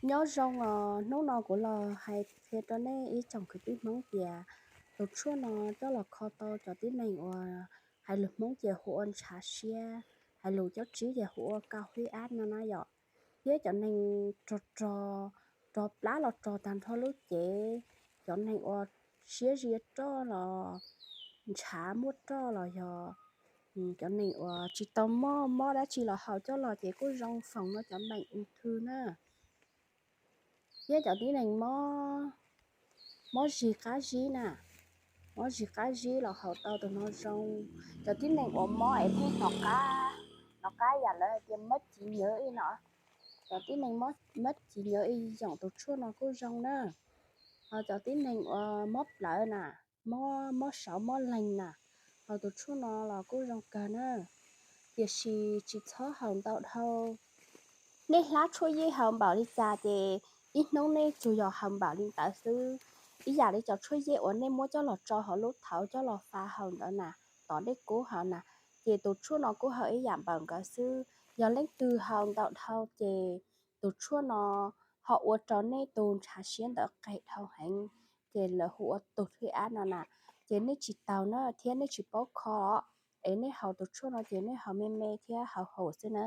Nyob zoo os, hnub no kuv los hais qhia rau nej ib tsoom kwv tij Hmoob tias tus tshuaj no coj los kho tau cov tib neeg uas hais lus Hmoob ces hu ua ntshav siab, hais lus cov tsib ces hu ua cao huyết áp no na yom. Thiab cov neeg rog rog, rog plab los rog tag nrho lub cev, cov neeg uas siab zia roj los ntshav muaj roj los yog cov neeg uas tsis tau mob mob dab tsi los haus coj los ces kuj zoo foom no cov bệnh ung thư na. Thiab cov tib neeg mob, mob zig qab zib na, mob zig qab zib los haus tau tus no zoo. Cov tib neeg uas mob es pheej hnov qab, hnov qab yam lawv hais tias mob civ nyawv ib no, cov tib neeg mob civ nyawv ib yoom tus tshuaj no kuj zoo na. Ho cov tib neeg uas mob plawv na, mob, mob saud mob leeg na, haus tus tshuaj no los kuj zoo kawg na. Tiam sis tsis txhob haus ntau dhau. Nej hlab tshuaj yej haus npaum li cas ces ib hnub nej tsuas yog haus npaum li ntawd xwb. Ib yam li cov tshuaj yej uas nej muab coj los tso hauv lub thawv coj los fa haus ntawd na, tom nej kub haus na, ces tus tshuaj no kuj haus ib yam npaum nkawd xwb. Yog leej twg haus ntau dhau ces tus tshuaj no ho ua rau nej tus ntshav siab ntawd qes dhau heev, ces lawv hu ua tug thwj ab no na, ces nej tsis taus na thiab nej tsis paub kho, es nej haus tus tshuaj no ces nej haus me me thiab haus haum xwb na.